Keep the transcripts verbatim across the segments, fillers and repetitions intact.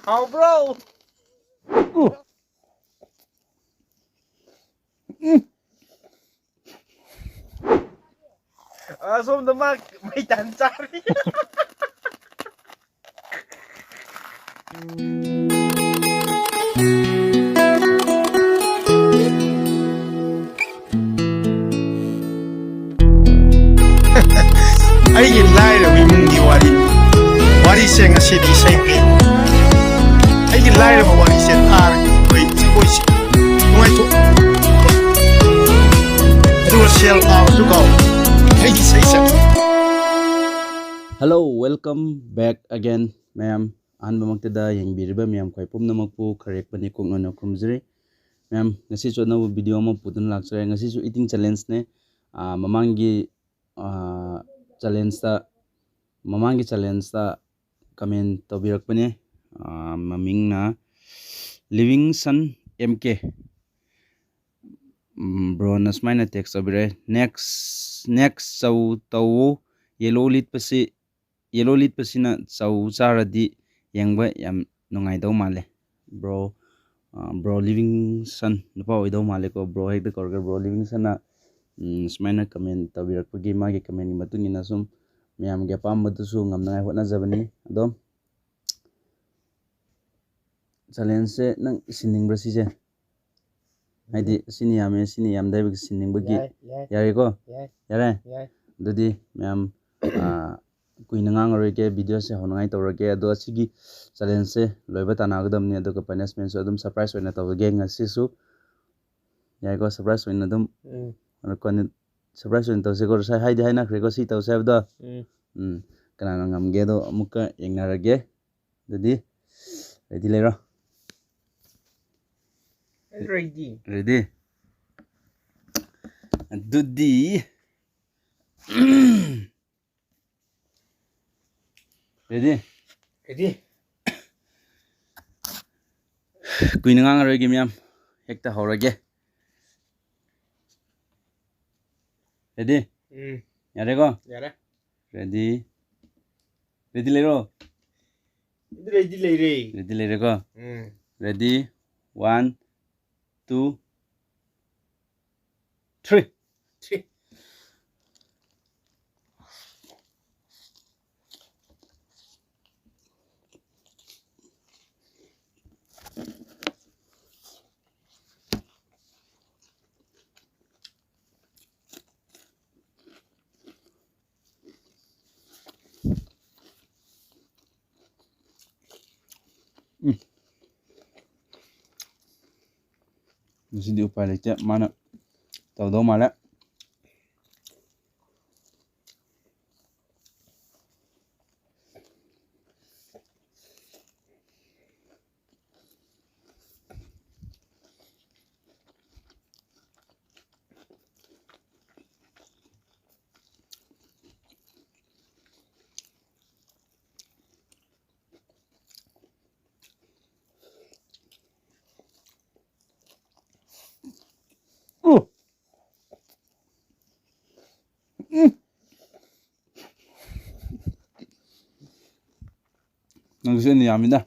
ꯍꯥꯎꯕ꯭ꯔꯣ? ꯑꯁꯣꯝꯗ ꯃꯥ ꯃꯩꯇꯥꯟ ꯆꯥꯔꯤ꯫ ꯑꯩꯒꯤ ꯂꯥꯏꯔꯕ ꯏꯃꯨꯡꯒꯤ ꯋꯥꯔꯤ꯫ ꯋꯥꯔꯤꯁꯦ ꯉꯁꯤꯗꯤ ꯏꯁꯩ ꯄꯤ꯫ ꯑꯩꯒꯤ ꯂꯥꯏꯔꯕ ꯋꯥꯔꯤꯁꯦ ꯇꯥꯔꯒ ꯑꯩꯈꯣꯏ ꯖꯒꯣꯏꯁꯦ ꯅꯨꯡꯉꯥꯏꯊꯣꯛ꯫ ꯑꯗꯨꯒ ꯁꯦꯜ ꯄꯥꯕꯁꯨ ꯀꯥꯎ꯫ ꯑꯩꯒꯤ ꯏꯁꯩꯁꯦ꯫ Hello, welcome back again, ꯃꯌꯥꯝ꯫ ꯑꯍꯥꯟꯕꯃꯛꯇꯗ ꯌꯦꯡꯕꯤꯔꯤꯕ ꯃꯌꯥꯝ ꯈ꯭ꯋꯥꯏ ꯄꯨꯝꯅꯃꯛꯄꯨ ꯈꯔꯦꯛꯄꯅꯤ ꯀꯣꯛꯅꯅ ꯈꯨꯔꯨꯝꯖꯔꯤ꯫ ꯃꯌꯥꯝ, ꯉꯁꯤꯁꯨ ꯑꯅꯧꯕ video ꯑꯃ ꯄꯨꯗꯨꯅ ꯂꯥꯛꯆꯔꯦ꯫ ꯉꯁꯤꯁꯨ eating challengeꯅꯦ꯫ ꯑꯥ, ꯃꯃꯥꯡꯒꯤ, ꯑꯥ, challengeꯇ, ꯃꯃꯥꯡꯒꯤ challengeꯇ comment ꯇꯧꯕꯤꯔꯛꯄꯅꯦ꯫ ꯑꯥ, ꯃꯃꯤꯡꯅ Livingson M K꯫ ꯎꯝ, broꯅ ꯁꯨꯃꯥꯏꯅ text ꯇꯧꯕꯤꯔꯛꯑꯦ, "Next, next ꯆꯧ ꯇꯧꯋꯣ, yellow ꯂꯤꯠꯄꯁꯤ, yellow ꯂꯤꯠꯄꯁꯤꯅ ꯆꯧ ꯆꯥꯔꯗꯤ ꯌꯦꯡꯕ ꯌꯥꯝ ꯅꯨꯡꯉꯥꯏꯗꯧ ꯃꯥꯜꯂꯦ꯫ Bro, ꯑ, bro Livingson ꯅꯨꯄꯥ ꯑꯣꯏꯗꯧ ꯃꯥꯜꯂꯦꯀꯣ, bro ꯍꯦꯛꯇ ꯀꯧꯔꯒ꯫ Bro Livingson ꯅ, ꯎꯝ, ꯁꯨꯃꯥꯏꯅ comment ꯇꯧꯕꯤꯔꯛꯄꯒꯤ, ꯃꯥꯒꯤ comment ꯀꯤ ꯃꯇꯨꯡ ꯏꯟꯅ ꯁꯨꯝ ꯃꯌꯥꯝꯒꯤ ꯑꯄꯥꯝꯕꯗꯨꯁꯨ ꯉꯝꯅꯉꯥꯏ ꯍꯣꯠꯅꯖꯕꯅꯤ꯫ ꯑꯗꯣ challengeꯁꯦ ꯅꯪ ꯁꯤꯟꯅꯤꯡꯕ꯭ꯔꯥ ꯁꯤꯁꯦ? ꯍꯥꯏꯗꯤ ꯁꯤꯅ ꯌꯥꯝꯃꯦ, ꯁꯤꯅ ꯌꯥꯝꯗꯦ ꯍꯥꯏꯕꯒꯤ ꯁꯤꯟꯅꯤꯡꯕꯒꯤ꯫ ꯌꯥꯏ, ꯌꯥꯏ, ꯌꯥꯔꯦꯀꯣ? ꯌꯥꯏ, ꯌꯥꯔꯦ? ꯌꯥꯏ꯫ ꯑꯗꯨꯗꯤ ꯃꯌꯥꯝ, ꯑꯥ, ꯀꯨꯏꯅ ꯉꯥꯡꯉꯔꯣꯏꯒꯦ, videoꯁꯦ ꯍꯧꯅꯉꯥꯏ ꯇꯧꯔꯒꯦ꯫ ꯑꯗꯣ ꯑꯁꯤꯒꯤ challengeꯁꯦ ꯂꯣꯏꯕ ꯇꯥꯟꯅꯒꯗꯕꯅꯤ꯫ ꯑꯗꯨꯒ punishmentꯁꯨ ꯑꯗꯨꯝ surprise ꯑꯣꯏꯅ ꯇꯧꯔꯒꯦ ꯉꯁꯤꯁꯨ꯫ ꯌꯥꯏꯀꯣ? Surprise ꯑꯣꯏꯅ ꯑꯗꯨꯝ꯫ ꯎꯝ꯫ ꯑꯗꯣ ꯀꯣꯟꯅ surprise ꯑꯣꯏꯅ ꯇꯧꯁꯤꯀꯣ꯫ ꯉꯁꯥꯏ ꯍꯥꯏꯗꯤ ꯍꯥꯏꯅꯈ꯭ꯔꯦꯀꯣ ꯁꯤ ꯇꯧꯁꯦ ꯍꯥꯏꯕꯗꯣ꯫ ꯎꯝ꯫ ꯎꯝ꯫ ꯀꯅꯥꯅ ꯉꯝꯒꯦꯗꯣ ꯑꯃꯨꯛꯀ ꯌꯦꯡꯅꯔꯒꯦ꯫ ꯑꯗꯨꯗꯤ ready ꯂꯩꯔꯣ꯫ Ready꯫ Ready? ꯑꯗꯨꯗꯤ ready? Ready꯫ ꯀꯨꯏꯅ ꯉꯥꯡꯉꯔꯣꯏꯒꯦ ꯃꯌꯥꯝ, ꯍꯦꯛꯇ ꯍꯧꯔꯒꯦ꯫ Ready? ꯎꯝ꯫ ꯌꯥꯔꯦꯀꯣ? ꯌꯥꯔꯦ꯫ Ready? Ready ꯂꯩꯔꯣ? ꯑꯗꯨ ready ꯂꯩꯔꯦ꯫ Ready ꯂꯩꯔꯦꯀꯣ? ꯎꯝ꯫ Ready, one, two, three꯫ Three꯫ ꯎꯝ꯫ ꯉꯁꯤꯗꯤ ꯎꯄꯥꯏ ꯂꯩꯇꯦ꯫ ꯃꯥꯅ ꯇꯧꯗꯧ ꯃꯥꯜꯂꯦ꯫ ꯎ! ꯎꯝ! ꯅꯪꯁꯨ ꯑꯩꯅ ꯌꯥꯝꯃꯤꯗ꯫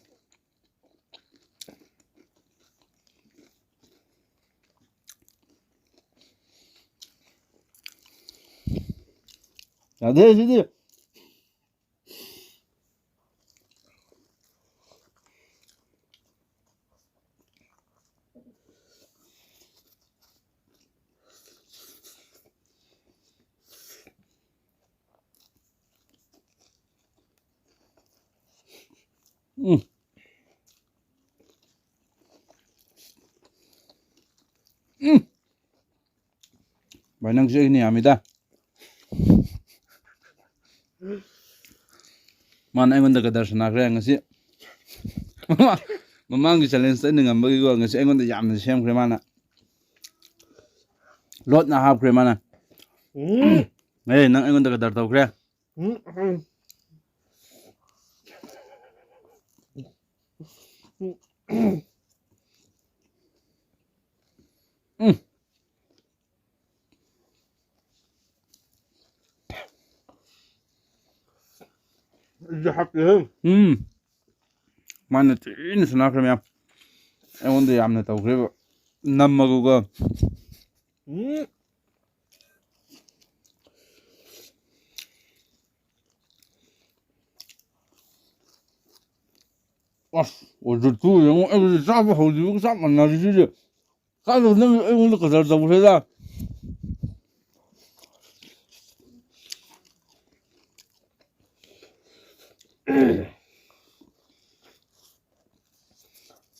ꯌꯥꯗꯦ ꯁꯤꯗꯤ꯫ ꯎꯝ꯫ ꯎꯝ꯫ ꯚꯥꯏ, ꯅꯪꯁꯨ ꯑꯩꯅ ꯌꯥꯝꯃꯤꯗ꯫ ꯃꯥꯅ ꯑꯩꯉꯣꯟꯗ ꯀꯗꯔ ꯁꯥꯟꯅꯈ꯭ꯔꯦ ꯉꯁꯤ꯫ ꯃꯃꯥꯡꯒꯤ challenge ꯑꯩꯅ ꯉꯝꯕꯒꯤꯀꯣ, ꯉꯁꯤ ꯑꯩꯉꯣꯟꯗ ꯌꯥꯝꯅ ꯁꯦꯝꯈ꯭ꯔꯦ ꯃꯥꯅ꯫ ꯂꯣꯠꯅ ꯍꯥꯞꯈ꯭ꯔꯦ ꯃꯥꯅ꯫ ꯎꯝ꯫ ꯑꯦ, ꯅꯪ ꯑꯩꯉꯣꯟꯗ ꯀꯗꯔ ꯇꯧꯈ꯭ꯔꯦ꯫ ꯎꯝ, ꯎꯝ꯫ ꯎꯝ꯫ ꯑꯗꯨꯗꯤ ꯍꯥꯞꯀꯦꯍꯦ꯫ ꯎꯝ꯫ ꯃꯥꯅ ꯊꯤꯅ ꯁꯅꯥꯈ꯭ꯔꯦ ꯃꯌꯥꯝ꯫ ꯑꯩꯉꯣꯟꯗ ꯌꯥꯝꯅ ꯇꯧꯈ꯭ꯔꯦꯕ꯫ ꯅꯝꯃꯒꯀꯣ꯫ ꯎꯝ꯫ ꯑꯁ, ꯑꯣꯖꯠꯇꯨ ꯌꯦꯡꯉꯣ, ꯑꯩꯕꯨꯗꯤ ꯆꯥꯕ ꯍꯧꯗ꯭ꯔꯤꯕꯒ ꯆꯞ ꯃꯥꯟꯅꯔꯤꯁꯤꯗꯤ꯫ ꯆꯥꯗꯧ ꯅꯪ ꯑꯩꯉꯣꯟꯗ ꯀꯗꯔ ꯇꯧꯈ꯭ꯔꯦꯗ꯫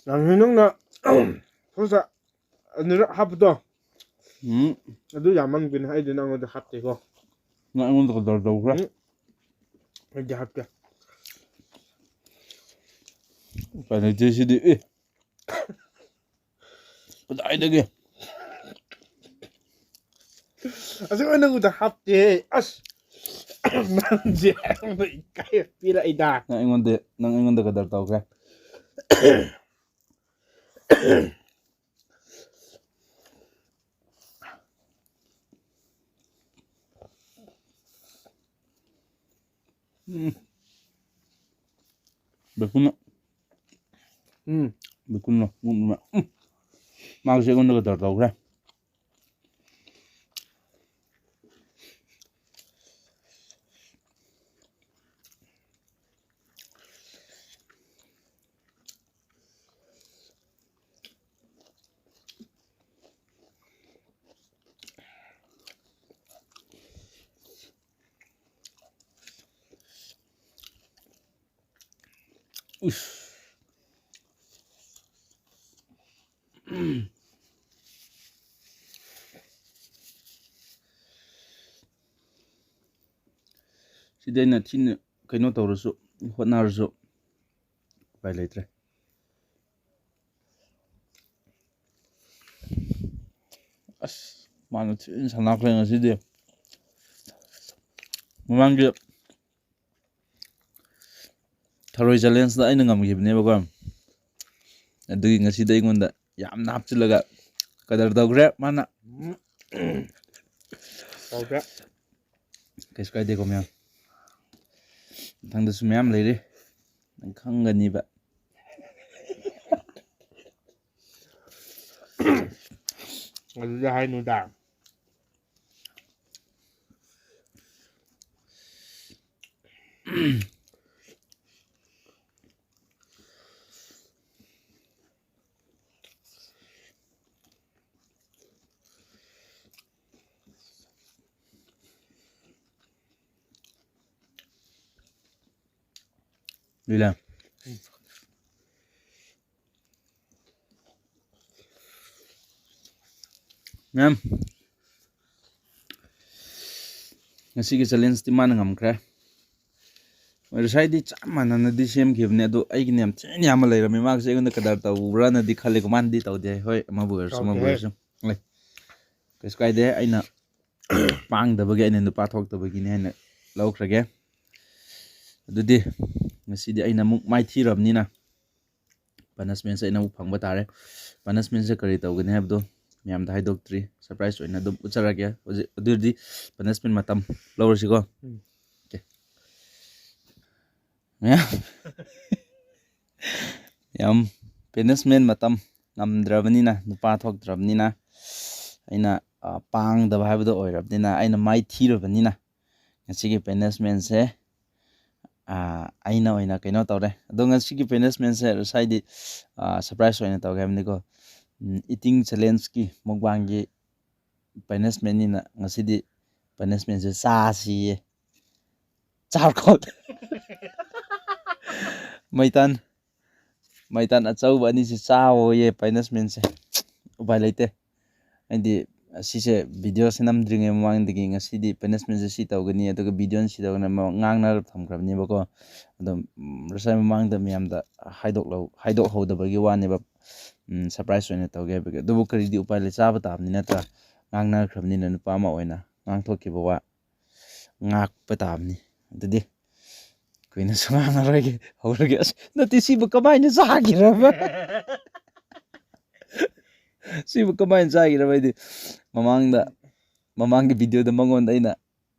ꯌꯥꯝ ꯅꯪꯅ ꯐꯨꯠꯁ ꯑꯅꯤꯔꯛ ꯍꯥꯞꯄꯗꯣ꯫ ꯎꯝ꯫ ꯑꯗꯨ ꯌꯥꯝꯃꯟꯒꯅꯤ, ꯑꯩꯗꯤ ꯅꯪꯉꯣꯟꯗ ꯍꯥꯞꯇꯦꯀꯣ꯫ ꯅꯪ ꯑꯩꯉꯣꯟꯗ ꯀꯗꯔ ꯇꯧꯈ꯭ꯔꯦ꯫ ꯎꯝ꯫ ꯑꯩꯗꯤ ꯍꯥꯞꯇꯦ꯫ ꯎꯄꯥꯏ ꯂꯩꯇꯦ ꯁꯤꯗꯤ꯫ ꯑꯦ꯫ ꯀꯗꯥꯏꯗꯒꯤ? ꯑꯁꯦꯡꯕ ꯅꯪꯕꯨꯗ ꯍꯥꯞꯇꯦ꯫ ꯑꯁ꯫ ꯅꯪꯁꯦ ꯑꯩꯉꯣꯟꯗ ꯏꯀꯥꯏ ꯄꯤꯔꯛꯏꯗ꯫ ꯅꯪ ꯑꯩꯉꯣꯟꯗ, ꯅꯪ ꯑꯩꯉꯣꯟꯗ ꯀꯗꯔ ꯇꯧꯈ꯭ꯔꯦ꯫ ꯎꯝ꯫ ꯕꯦꯀꯨꯟꯅ꯫ ꯎꯝ꯫ ꯕꯦꯀꯨꯟꯅ꯫ ꯎꯝ, ꯎꯝ, ꯎꯝ꯫ ꯃꯥꯁꯦ ꯑꯩꯉꯣꯟꯗꯒ ꯗꯔ ꯇꯧꯈ꯭ꯔꯦ꯫ ꯎꯁ꯫ ꯁꯤꯗ ꯑꯩꯅ ꯊꯤꯅ ꯀꯩꯅꯣ ꯇꯧꯔꯁꯨ, ꯍꯣꯠꯅꯔꯁꯨ ꯎꯄꯥꯏ ꯂꯩꯇ꯭ꯔꯦ꯫ ꯑꯁ, ꯃꯥꯅ ꯊꯤꯅ ꯁꯥꯟꯅꯈ꯭ꯔꯦ ꯉꯁꯤꯗꯤ꯫ ꯃꯃꯥꯡꯒꯤ ꯊꯔꯣꯏ challengeꯇ ꯑꯩꯅ ꯉꯝꯈꯤꯕꯅꯦꯕꯀꯣ꯫ ꯑꯗꯨꯒꯤ ꯉꯁꯤꯗꯤ ꯑꯩꯉꯣꯟꯗ ꯌꯥꯝꯅ ꯍꯥꯞꯆꯤꯜꯂꯒ ꯀꯗꯔ ꯇꯧꯈ꯭ꯔꯦ ꯃꯥꯅ꯫ ꯇꯧꯈ꯭ꯔꯦ꯫ ꯀꯩꯁꯨ ꯀꯥꯏꯗꯦꯀꯣ ꯃꯌꯥꯝ꯫ ꯃꯊꯪꯗꯁꯨ ꯃꯌꯥꯝ ꯂꯩꯔꯤ꯫ ꯅꯪ ꯈꯪꯒꯅꯤꯕ꯫ ꯑꯗꯨꯗꯤ ꯍꯥꯏꯅꯨꯗ꯫ ꯂꯤꯂꯥ꯫ ꯃꯦꯝ, ꯉꯁꯤꯒꯤ ꯆꯦꯂꯦꯟꯖꯇꯤ ꯃꯥꯅ ꯉꯝꯈ꯭ꯔꯦ꯫ ꯍꯣꯏ, ꯉꯁꯥꯏꯗꯤ ꯆꯞ ꯃꯥꯟꯅꯅꯗꯤ ꯁꯦꯝꯈꯤꯕꯅꯦ, ꯑꯗꯣ ꯑꯩꯒꯤꯅ ꯌꯥꯝ ꯊꯤꯅ ꯌꯥꯝꯕ ꯂꯩꯔꯝꯃꯦ꯫ ꯃꯥꯁꯦ ꯑꯩꯉꯣꯟꯗ ꯀꯗꯔ ꯇꯧꯕ꯭ꯔꯥꯅꯗꯤ ꯈꯜꯂꯦꯀꯣ, ꯃꯥꯅꯗꯤ ꯇꯧꯗꯦ꯫ ꯍꯣꯏ, ꯑꯃꯕꯨ ꯑꯣꯏꯔꯁꯨ, ꯑꯃꯕꯨ ꯇꯧꯗꯦꯍꯦ꯫ ꯑꯣꯏꯔꯁꯨ꯫ ꯍꯣꯏ, ꯀꯩꯁꯨ ꯀꯥꯏꯗꯦ꯫ ꯑꯩꯅ ꯄꯥꯡꯗꯕꯒꯤ, ꯑꯩꯅ ꯅꯨꯄꯥ ꯊꯣꯛꯇꯕꯒꯤꯅꯦ ꯍꯥꯏꯅ ꯂꯧꯈ꯭ꯔꯒꯦ꯫ ꯑꯗꯨꯗꯤ ꯉꯁꯤꯗꯤ ꯑꯩꯅ ꯑꯃꯨꯛ ꯃꯥꯏꯊꯤꯔꯕꯅꯤꯅ, ꯄꯅꯤꯁꯃꯦꯟꯁꯦ ꯑꯩꯅ ꯑꯃꯨꯛ ꯐꯪꯕ ꯇꯥꯔꯦ꯫ ꯄꯅꯤꯁꯃꯦꯟꯁꯦ ꯀꯔꯤ ꯇꯧꯒꯅꯤ ꯍꯥꯏꯕꯗꯣ ꯃꯌꯥꯝꯗ ꯍꯥꯏꯗꯣꯛꯇ꯭ꯔꯤ, ꯁꯔꯄ꯭ꯔꯥꯏꯁ ꯑꯣꯏꯅ ꯑꯗꯨꯝ ꯎꯠꯆꯔꯒꯦ꯫ ꯍꯧꯖꯤꯛ, ꯑꯗꯨꯗꯤ ꯄꯅꯤꯁꯃꯦꯟ ꯃꯇꯝ ꯂꯧꯔꯁꯤꯀꯣ꯫ ꯎꯝ꯫ ꯑꯣꯀꯦ꯫ ꯃꯌꯥꯝ, ꯌꯥꯝ ꯄꯅꯤꯁꯃꯦꯟ ꯃꯇꯝ ꯉꯝꯗ꯭ꯔꯕꯅꯤꯅ, ꯅꯨꯄꯥ ꯊꯣꯛꯇ꯭ꯔꯕꯅꯤꯅ, ꯑꯩꯅ, ꯑ, ꯄꯥꯡꯗꯕ ꯍꯥꯏꯕꯗꯣ ꯑꯣꯏꯔꯕꯅꯤꯅ, ꯑꯩꯅ ꯃꯥꯏꯊꯤꯔꯕꯅꯤꯅ, ꯉꯁꯤꯒꯤ ꯄꯅꯤꯁꯃꯦꯟꯁꯦ, ꯑ, ꯑꯩꯅ ꯑꯣꯏꯅ ꯀꯩꯅꯣ ꯇꯧꯔꯦ꯫ ꯑꯗꯣ ꯉꯁꯤꯒꯤ ꯄꯅꯤꯁꯃꯦꯟꯁꯦ ꯉꯁꯥꯏꯗꯤ, ꯑ, ꯁꯔꯄ꯭ꯔꯥꯏꯁ ꯑꯣꯏꯅ ꯇꯧꯒꯦ ꯍꯥꯏꯕꯅꯤꯀꯣ꯫ ꯎꯝ, ꯏꯇꯤꯡ ꯆꯦꯂꯦꯟꯖꯀꯤ ꯃꯨꯛꯕꯥꯡꯒꯤ ꯄꯅꯤꯁꯃꯦꯟꯅꯤꯅ ꯉꯁꯤꯗꯤ ꯄꯅꯤꯁꯃꯦꯟꯁꯦ ꯆꯥꯁꯤꯌꯦ꯫ ꯆꯥꯔꯀꯣꯠ꯫ ꯃꯩꯇꯥꯟ, ꯃꯩꯇꯥꯟ ꯑꯆꯧꯕ ꯑꯅꯤꯁꯦ ꯆꯥꯋꯣꯌꯦ ꯄꯅꯤꯁꯃꯦꯟꯁꯦ꯫ ꯎꯄꯥꯏ ꯂꯩꯇꯦ꯫ ꯍꯥꯏꯗꯤ ꯑꯁꯤꯁꯦ ꯚꯤꯗꯤꯑꯣꯁꯦ ꯅꯝꯗ꯭ꯔꯤꯉꯩ ꯃꯃꯥꯡꯗꯒꯤ ꯉꯁꯤꯗꯤ ꯄꯅꯤꯁꯃꯦꯟꯁꯦ ꯁꯤ ꯇꯧꯒꯅꯤ, ꯑꯗꯨꯒ ꯚꯤꯗꯤꯑꯣꯅ ꯁꯤ ꯇꯧꯒꯅꯤ ꯑꯃ ꯉꯥꯡꯅꯔ ꯊꯝꯈ꯭ꯔꯕꯅꯦꯕꯀꯣ꯫ ꯑꯗꯣ, ꯎꯝ, ꯉꯁꯥꯏ ꯃꯃꯥꯡꯗ ꯃꯌꯥꯝꯗ ꯍꯥꯏꯗꯣꯛꯂꯧ-, ꯍꯥꯏꯗꯣꯛꯍꯧꯗꯕꯒꯤ ꯋꯥꯅꯦꯕ꯫ ꯎꯝ, ꯁꯔꯄ꯭ꯔꯥꯏꯁ ꯑꯣꯏꯅ ꯇꯧꯒꯦ ꯍꯥꯏꯕꯒꯤ꯫ ꯑꯗꯨꯕꯨ ꯀꯔꯤꯗꯤ ꯎꯄꯥꯏ ꯂꯩ, ꯆꯥꯕ ꯇꯥꯕꯅꯤ ꯅꯠꯇ꯭ꯔꯥ? ꯉꯥꯡꯅꯈ꯭ꯔꯕꯅꯤꯅ ꯅꯨꯄꯥ ꯑꯃ ꯑꯣꯏꯅ ꯉꯥꯡꯊꯣꯛꯈꯤꯕ ꯋꯥ ꯉꯥꯛꯄ ꯇꯥꯕꯅꯤ꯫ ꯑꯗꯨꯗꯤ ꯀꯨꯏꯅꯁꯨ ꯉꯥꯡꯉꯔꯣꯏꯒꯦ, ꯍꯧꯔꯒꯦ꯫ ꯑꯁ, ꯅꯠꯇꯦ, ꯁꯤꯕꯨ ꯀꯃꯥꯏꯅ ꯆꯥꯈꯤꯔꯕ? ꯁꯤꯕꯨ ꯀꯃꯥꯏꯅ ꯆꯥꯈꯤꯔꯕ? ꯍꯥꯏꯗꯤ ꯃꯃꯥꯡꯗ, ꯃꯃꯥꯡꯒꯤ ꯚꯤꯗꯤꯑꯣꯗ ꯃꯉꯣꯟꯗ ꯑꯩꯅ,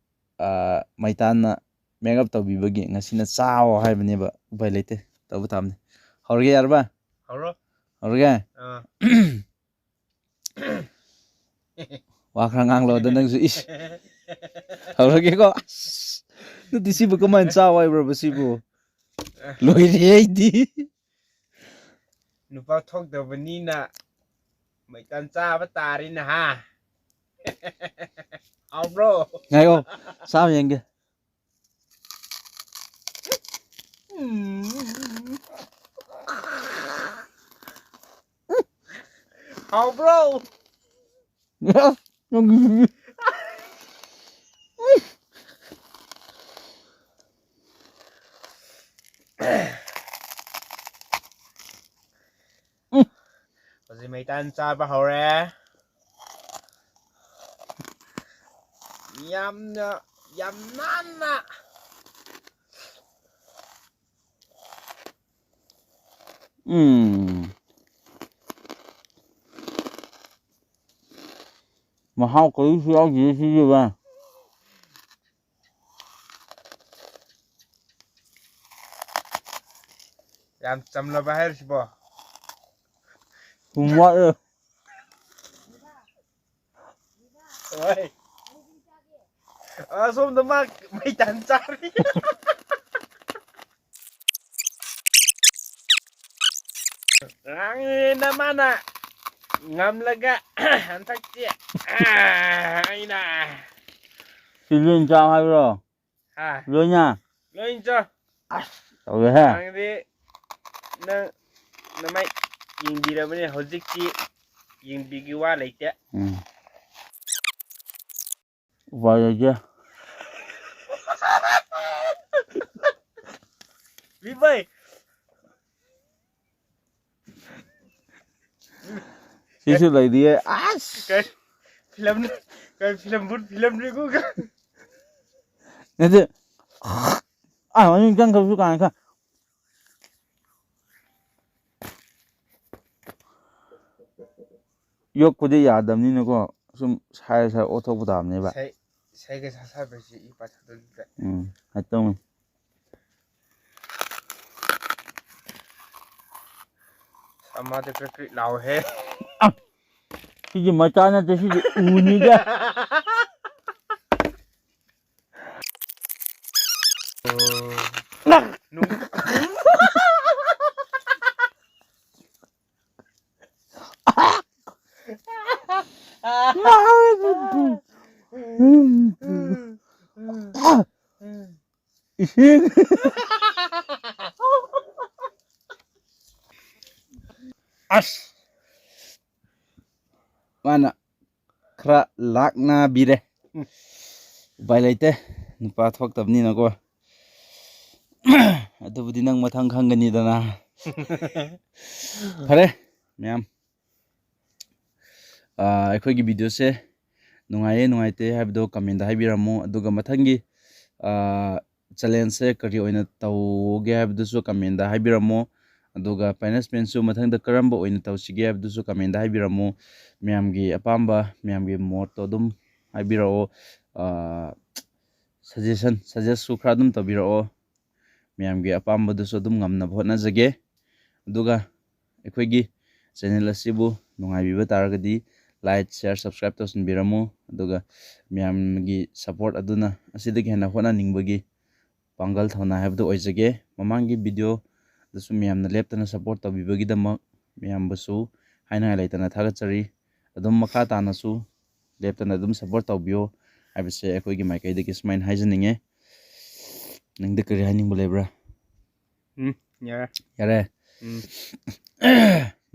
ꯑꯥ, ꯃꯩꯇꯥꯟꯅ ꯃꯦꯀꯞ ꯇꯧꯕꯤꯕꯒꯤ ꯉꯁꯤꯅ ꯆꯥꯋꯣ ꯍꯥꯏꯕꯅꯦꯕ꯫ ꯎꯄꯥꯏ ꯂꯩꯇꯦ, ꯇꯧꯕ ꯇꯥꯕꯅꯤ꯫ ꯍꯧꯔꯒꯦ, ꯌꯥꯔꯕ? ꯍꯧꯔꯣ꯫ ꯍꯧꯔꯒꯦ? ꯑꯥ꯫ ꯋꯥ ꯈꯔ ꯉꯥꯡꯂꯣꯗ ꯅꯪꯁꯨ, ꯏꯁ꯫ ꯍꯧꯔꯒꯦꯀꯣ꯫ ꯑꯁ, ꯅꯠꯇꯦ, ꯁꯤꯕꯨ ꯀꯃꯥꯏꯅ ꯆꯥꯎ ꯍꯥꯏꯕ꯭ꯔꯕ ꯁꯤꯕꯨ? ꯂꯣꯏꯔꯦ ꯑꯩꯗꯤ꯫ ꯅꯨꯄꯥ ꯊꯣꯛꯇꯕꯅꯤꯅ ꯃꯩꯇꯥꯟ ꯆꯥꯕ ꯇꯥꯔꯦꯅ, ꯍꯥ? ꯍꯥꯎꯕ꯭ꯔꯣ? ꯉꯥꯏꯌꯣ, ꯆꯥꯕ ꯌꯦꯡꯒꯦ꯫ ꯎꯝ꯫ ꯍꯥꯎꯕ꯭ꯔꯣ? ꯍꯧꯖꯤꯛ ꯃꯩꯇꯥꯟ ꯆꯥꯕ ꯍꯧꯔꯦ꯫ ꯌꯥꯝꯅ, ꯌꯥꯝ ꯅꯥꯟꯅ꯫ ꯎꯝ꯫ ꯃꯍꯥꯎ ꯀꯔꯤꯁꯨ ꯌꯥꯎꯗꯦ ꯁꯤꯗꯤ ꯚꯥꯏ꯫ ꯌꯥꯝ ꯆꯝꯂꯕ ꯍꯥꯏꯔꯤꯁꯤꯕꯣ? ꯊꯨꯝ ꯋꯥꯠꯂꯦ꯫ ꯍꯣꯏ꯫ ꯑꯁꯣꯝꯗ ꯃꯥ ꯃꯩꯇꯥꯟ ꯆꯥꯔꯤ꯫ ꯉꯥꯡꯉꯦꯅ ꯃꯥꯅ ꯉꯝꯂꯒ ꯍꯟꯗꯛꯇꯤ ꯑꯩꯅ ꯁꯤ ꯂꯣꯏ ꯆꯥꯎ ꯍꯥꯏꯕ꯭ꯔꯣ? ꯍꯥ? ꯂꯣꯏꯅ? ꯂꯣꯏ ꯆꯥꯎ꯫ ꯑꯁ, ꯇꯧꯔꯦꯍꯦ꯫ ꯉꯥꯡꯗꯤ ꯅꯪ ꯅꯃꯥꯏ ꯌꯦꯡꯕꯤꯔꯕꯅꯤ, ꯍꯧꯖꯤꯛꯇꯤ ꯌꯦꯡꯕꯤꯒꯤ ꯋꯥ ꯂꯩꯇꯦ꯫ ꯎꯝ꯫ ꯎꯄꯥꯏ ꯂꯩꯇꯦ꯫ ꯕꯤꯕꯥꯏ꯫ ꯁꯤꯁꯨ ꯂꯩꯔꯤꯌꯦ꯫ ꯑꯁ! ꯀꯩ ꯐꯤꯂꯝ, ꯀꯩ ꯐꯤꯂꯝ, ꯚꯨꯠ ꯐꯤꯂꯝ ꯔꯤꯒꯨꯒ꯫ ꯅꯠꯇꯦ꯫ ꯑꯥ, ꯃꯅꯨꯡ ꯆꯪꯈ꯭ꯔꯁꯨ ꯀꯥꯟꯅ ꯈ-, ꯌꯣꯛꯄꯗꯤ ꯌꯥꯗꯕꯅꯤꯅꯀꯣ, ꯁꯨꯝ ꯁꯥꯏ ꯁꯥꯏ ꯑꯣꯠꯊꯣꯛꯄ ꯇꯥꯕꯅꯦꯕ꯫ ꯁꯥꯏ-, ꯁꯥꯏꯒ ꯁꯥ-, ꯁꯥꯕꯁꯤ ꯏ ꯄꯥꯊꯗꯣꯏꯗꯨꯗ꯫ ꯎꯝ, ꯍꯥꯏ ꯇꯧꯅꯤ꯫ ꯑꯃꯗꯤ ꯀ꯭ꯔꯤꯛ ꯀ꯭ꯔꯤꯛ ꯂꯥꯎꯍꯦ꯫ ꯑ! ꯁꯤꯗꯤ ꯃꯆꯥ ꯅꯠꯇꯦ, ꯁꯤꯗꯤ ꯎꯅꯤꯗ꯫ ꯏꯁꯤꯡ꯫ ꯑꯁ꯫ ꯃꯥꯅ ꯈꯔ ꯂꯥꯛꯅꯕꯤꯔꯦ꯫ ꯎꯝ꯫ ꯎꯄꯥꯏ ꯂꯩꯇꯦ, ꯅꯨꯄꯥ ꯊꯣꯛꯇꯕꯅꯤꯅꯀꯣ꯫ ꯑꯗꯨꯕꯨꯗꯤ ꯅꯪ ꯃꯊꯪ ꯈꯪꯒꯅꯤꯗꯅ꯫ ꯐꯔꯦ, ꯃꯌꯥꯝ꯫ ꯑꯥ, ꯑꯩꯈꯣꯏꯒꯤ ꯚꯤꯗꯤꯑꯣꯁꯦ ꯅꯨꯡꯉꯥꯏꯌꯦ, ꯅꯨꯡꯉꯥꯏꯇꯦ ꯍꯥꯏꯕꯗꯣ ꯀꯃꯦꯟꯗ ꯍꯥꯏꯕꯤꯔꯝꯃꯣ꯫ ꯑꯗꯨꯒ ꯃꯊꯪꯒꯤ, ꯑꯥ, ꯆꯦꯂꯦꯟꯖꯁꯦ ꯀꯔꯤ ꯑꯣꯏꯅ ꯇꯧꯒꯦ ꯍꯥꯏꯕꯗꯨꯁꯨ ꯀꯃꯦꯟꯗ ꯍꯥꯏꯕꯤꯔꯝꯃꯣ꯫ ꯑꯗꯨꯒ ꯄꯅꯤꯁꯃꯦꯟꯁꯨ ꯃꯊꯪꯗ ꯀꯔꯝꯕ ꯑꯣꯏꯅ ꯇꯧꯁꯤꯒꯦ ꯍꯥꯏꯕꯗꯨꯁꯨ ꯀꯃꯦꯟꯗ ꯍꯥꯏꯕꯤꯔꯝꯃꯣ꯫ ꯃꯌꯥꯝꯒꯤ ꯑꯄꯥꯝꯕ, ꯃꯌꯥꯝꯒꯤ ꯃꯣꯠꯇꯣ ꯑꯗꯨꯝ ꯍꯥꯏꯕꯤꯔꯛꯑꯣ꯫ ꯑꯥ, ꯁꯖꯦꯁꯟ, ꯁꯖꯦꯁꯁꯨ ꯈꯔ ꯑꯗꯨꯝ ꯇꯧꯕꯤꯔꯛꯑꯣ꯫ ꯃꯌꯥꯝꯒꯤ ꯑꯄꯥꯝꯕꯗꯨꯁꯨ ꯑꯗꯨꯝ ꯉꯝꯅꯕ ꯍꯣꯠꯅꯖꯒꯦ꯫ ꯑꯗꯨꯒ ꯑꯩꯈꯣꯏꯒꯤ ꯆꯦꯅꯦꯜ ꯑꯁꯤꯕꯨ ꯅꯨꯡꯉꯥꯏꯕꯤꯕ ꯇꯥꯔꯒꯗꯤ like, share, subscribe ꯇꯧꯁꯤꯟꯕꯤꯔꯝꯃꯨ꯫ ꯑꯗꯨꯒ ꯃꯌꯥꯝꯒꯤ ꯁꯞꯄꯣꯔꯠ ꯑꯗꯨꯅ ꯑꯁꯤꯗꯒꯤ ꯍꯦꯟꯅ ꯍꯣꯠꯅꯅꯤꯡꯕꯒꯤ ꯄꯥꯡꯒꯜ ꯊꯧꯅꯥ ꯍꯥꯏꯕꯗꯨ ꯑꯣꯏꯖꯒꯦ꯫ ꯃꯃꯥꯡꯒꯤ ꯚꯤꯗꯤꯑꯣꯗꯁꯨ ꯃꯌꯥꯝꯅ ꯂꯦꯞꯇꯅ ꯁꯞꯄꯣꯔꯠ ꯇꯧꯕꯤꯕꯒꯤꯗꯃꯛ ꯃꯌꯥꯝꯕꯨꯁꯨ ꯍꯥꯏꯅꯤꯡꯉꯥꯏ ꯂꯩꯇꯅ ꯊꯥꯒꯠꯆꯔꯤ꯫ ꯑꯗꯨꯝ ꯃꯈꯥ ꯇꯥꯅꯁꯨ ꯂꯦꯞꯇꯅ ꯑꯗꯨꯝ ꯁꯞꯄꯣꯔꯠ ꯇꯧꯕꯤꯌꯣ ꯍꯥꯏꯕꯁꯦ ꯑꯩꯈꯣꯏꯒꯤ ꯃꯥꯏꯀꯩꯗꯒꯤ ꯁꯨꯃꯥꯏꯅ ꯍꯥꯏꯖꯅꯤꯡꯉꯦ꯫ ꯅꯪꯗꯤ ꯀꯔꯤ ꯍꯥꯏꯅꯤꯡꯕ ꯂꯩꯕ꯭ꯔꯥ? ꯎꯝ, ꯌꯥꯔꯦ꯫ ꯌꯥꯔꯦ? ꯎꯝ꯫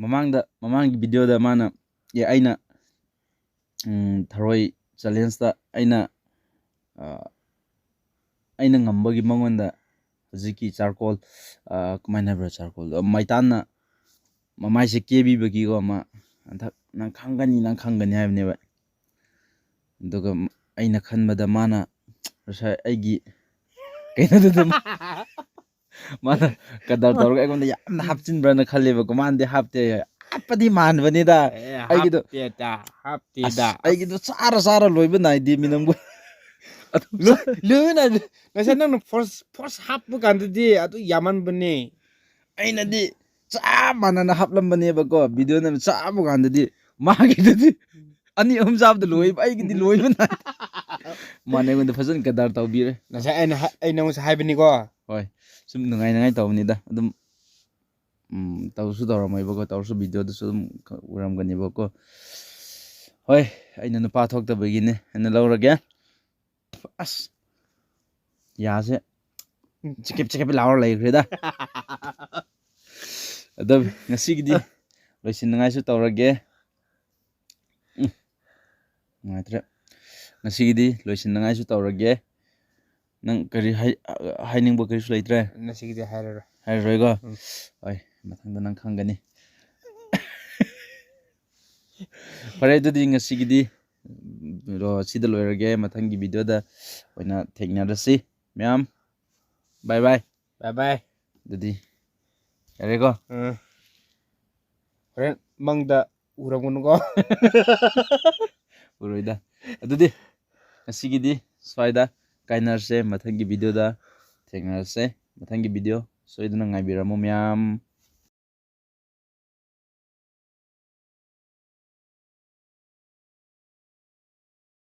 ꯃꯃꯥꯡꯗ, ꯃꯃꯥꯡꯒꯤ ꯚꯤꯗꯤꯑꯣꯗ ꯃꯥꯅ, ꯑꯦ, ꯑꯩꯅ, ꯎꯝ, ꯊꯔꯣꯏ ꯆꯦꯂꯦꯟꯖꯇ ꯑꯩꯅ, ꯑ, ꯑꯩꯅ ꯉꯝꯕꯒꯤ ꯃꯉꯣꯟꯗ ꯍꯧꯖꯤꯛꯀꯤ ꯆꯥꯔꯀꯣꯜ, ꯑ, ꯀꯃꯥꯏꯅ ꯍꯥꯏꯕ꯭ꯔꯥ, ꯆꯥꯔꯀꯣꯜꯗꯣ? ꯃꯩꯇꯥꯟꯅ ꯃꯃꯥꯏꯁꯦ ꯀꯦꯕꯤꯕꯒꯤꯀꯣ, ꯑꯃ ꯍꯟꯗꯛ ꯅꯪ ꯈꯪꯒꯅꯤ, ꯅꯪ ꯈꯪꯒꯅꯤ ꯍꯥꯏꯕꯅꯦꯕ꯫ ꯑꯗꯨꯒ ꯑꯩꯅ ꯈꯟꯕꯗ ꯃꯥꯅ ꯉꯁꯥꯏ ꯑꯩꯒꯤ ꯀꯩꯅꯣꯗꯨꯗ ꯃꯥꯅ ꯀꯗꯔ ꯇꯧꯔꯒ ꯑꯩꯉꯣꯟꯗ ꯌꯥꯝꯅ ꯍꯥꯞꯆꯤꯟꯕ꯭ꯔꯅ ꯈꯜꯂꯦꯕꯀꯣ꯫ ꯃꯥꯅꯗꯤ ꯍꯥꯞꯇꯦ, ꯍꯥꯞꯄꯗꯤ ꯃꯥꯟꯕꯅꯤꯗ꯫ ꯑꯦ, ꯑꯩꯒꯤꯗꯣ, ꯍꯥꯞꯇꯦꯗ, ꯍꯥꯞꯇꯦꯗ꯫ ꯑꯁ, ꯑꯩꯒꯤꯗꯣ ꯆꯥꯔ ꯆꯥꯔ ꯂꯣꯏꯕ ꯅꯥꯏꯗꯦ ꯃꯤ ꯅꯪꯕꯨ꯫ ꯑꯗꯨꯝ ꯂꯣꯏ-, ꯂꯣꯏꯕ ꯅꯥꯏꯗꯦ꯫ ꯉꯁꯥꯏ ꯅꯪꯅ ꯐꯣꯔꯁ, ꯐꯣꯔꯁ ꯍꯥꯞꯄ ꯀꯥꯟꯗꯗꯤ ꯑꯗꯨ ꯌꯥꯝꯃꯟꯕꯅꯦ꯫ ꯑꯩꯅꯗꯤ ꯆꯞ ꯃꯥꯟꯅꯅ ꯍꯥꯞꯂꯝꯕꯅꯦꯕꯀꯣ, ꯚꯤꯗꯤꯑꯣ ꯅꯝ ꯆꯥꯕ ꯀꯥꯟꯗꯗꯤ꯫ ꯃꯥꯒꯤꯗꯨꯗꯤ ꯑꯅꯤ ꯑꯍꯨꯝ ꯆꯥꯕꯗ ꯂꯣꯏꯕ, ꯑꯩꯒꯤꯗꯤ ꯂꯣꯏꯕ ꯅꯥꯏ꯫ ꯃꯥꯅ ꯑꯩꯉꯣꯟꯗ ꯐꯖꯅ ꯀꯗꯥꯔ ꯇꯧꯕꯤꯔꯦ꯫ ꯉꯁꯥꯏ ꯑꯩꯅ ꯍꯥꯏ- ꯑꯩ ꯅꯉꯣꯟꯗ ꯍꯥꯏꯕꯅꯤꯀꯣ꯫ ꯍꯣꯏ, ꯁꯨꯝ ꯅꯨꯡꯉꯥꯏꯅꯉꯥꯏ ꯇꯧꯕꯅꯤꯗ꯫ ꯑꯗꯨꯝ ꯎꯝ, ꯇꯧꯁꯨ ꯇꯧꯔꯝꯃꯣꯏꯕꯀꯣ, ꯇꯧꯔꯁꯨ ꯚꯤꯗꯤꯑꯣꯗꯁꯨ ꯑꯗꯨꯝ ꯎꯔꯝꯒꯅꯤꯕꯀꯣ꯫ ꯍꯣꯏ, ꯑꯩꯅ ꯅꯨꯄꯥ ꯊꯣꯛꯇꯕꯒꯤꯅꯦ ꯍꯥꯏꯅ ꯂꯧꯔꯒꯦ꯫ ꯑꯁ, ꯌꯥꯁꯦ ꯆꯤꯀꯤꯞ ꯆꯤꯀꯤꯞ ꯂꯥꯎꯔ ꯂꯩꯈ꯭ꯔꯦꯗ꯫ ꯑꯗꯣ ꯉꯁꯤꯒꯤꯗꯤ ꯂꯣꯏꯁꯤꯟꯅꯉꯥꯏꯁꯨ ꯇꯧꯔꯒꯦ꯫ ꯎꯝ, ꯅꯨꯡꯉꯥꯏꯇ꯭ꯔꯦ꯫ ꯉꯁꯤꯒꯤꯗꯤ ꯂꯣꯏꯁꯤꯟꯅꯉꯥꯏꯁꯨ ꯇꯧꯔꯒꯦ꯫ ꯅꯪ ꯀꯔꯤ ꯍꯥꯏ-, ꯍꯥꯏꯅꯤꯡꯕ ꯀꯔꯤꯁꯨ ꯂꯩꯇ꯭ꯔꯦ? ꯉꯁꯤꯒꯤꯗꯤ ꯍꯥꯏꯔꯔꯣꯏ꯫ ꯍꯥꯏꯔꯔꯣꯏꯀꯣ? ꯎꯝ꯫ ꯍꯣꯏ, ꯃꯊꯪꯗ ꯅꯪ ꯈꯪꯒꯅꯤ꯫ ꯐꯔꯦ, ꯑꯗꯨꯗꯤ ꯉꯁꯤꯒꯤꯗꯤ, ꯎꯝ, ꯁꯤꯗ ꯂꯣꯏꯔꯒꯦ꯫ ꯃꯊꯪꯒꯤ ꯚꯤꯗꯤꯑꯣꯗ ꯑꯣꯏꯅ ꯊꯦꯡꯅꯔꯁꯤ ꯃꯌꯥꯝ꯫ ꯕꯥꯏ ꯕꯥꯏ꯫ ꯕꯥꯏ ꯕꯥꯏ꯫ ꯑꯗꯨꯗꯤ ꯌꯥꯔꯦꯀꯣ? ꯎꯝ꯫ ꯍꯣꯔꯦꯟ ꯃꯪꯗ ꯎꯔꯝꯒꯅꯨꯀꯣ꯫ ꯎꯔꯣꯏꯗ꯫ ꯑꯗꯨꯗꯤ ꯉꯁꯤꯒꯤꯗꯤ ꯁ꯭ꯋꯥꯏꯗ ꯀꯥꯏꯅꯔꯁꯦ꯫ ꯃꯊꯪꯒꯤ ꯚꯤꯗꯤꯑꯣꯗ ꯊꯦꯡꯅꯔꯁꯦ꯫ ꯃꯊꯪꯒꯤ ꯚꯤꯗꯤꯑꯣ ꯁꯣꯏꯗꯅ ꯉꯥꯏꯕꯤꯔꯝꯃꯨ ꯃꯌꯥꯝ꯫